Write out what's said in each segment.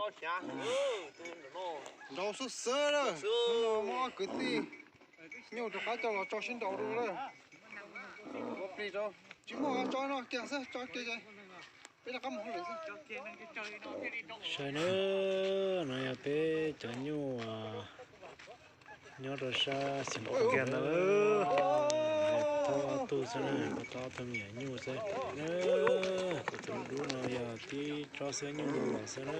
Nraud xwb xwb na, muaj ob kwv tij nyuj rov qab coj los tso sib nraud dua na. Ua plig rau, tsis muaj tso no kiag xwb, tso kiag ces peb rov qab mus hauj lwm xwb. Saib na, no yog peb cov nyuj nyob rau sab xeev kiag ntawd. Tau ob tug xwb na, tau ob tug me nyuam nyuj xwb na. Kuv tus dub no yog tib tsob xwb nyuj los xwb na.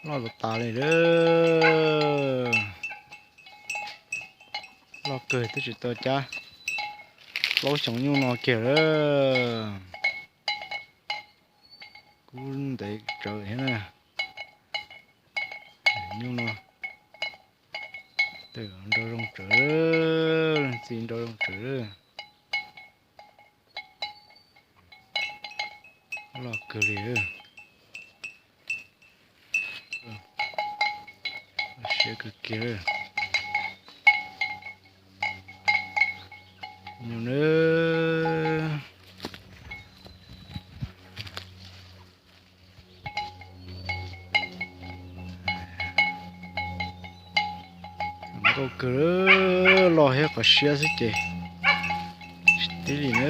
Loj tas tas li lawm. Loj kawg twb tsis tau cab plaub xyoos nyuj no kiag lawm. Kub ntev tsawv thiab na. Nyuj no tej nraug zoo tsawv, leej txiv nraug zoo tsawv. Loj kawg li. Siab kawg kiag. Nyuj na. Nkauj kawg, loj thiab qhov siab xwb ces tsis tib li na.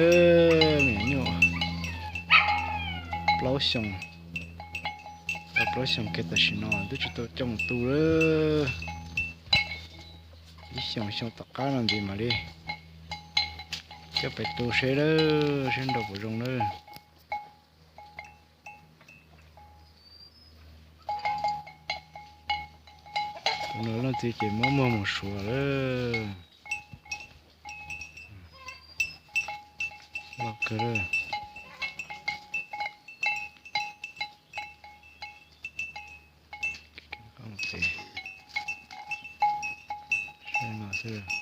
Me nyuam plaub xyoos, tau plaub xyoos kiag tam sim no twb tsis tau coj mus tu lawm. Ib xyoos xyoo tom qab no ntxiv mam li coj pem tu seb lawm, seb nraus puas zoo lawm. Tus no leej txiv ces muab muag mus suav lawm. Loj kawg lawm. Saib no xwb.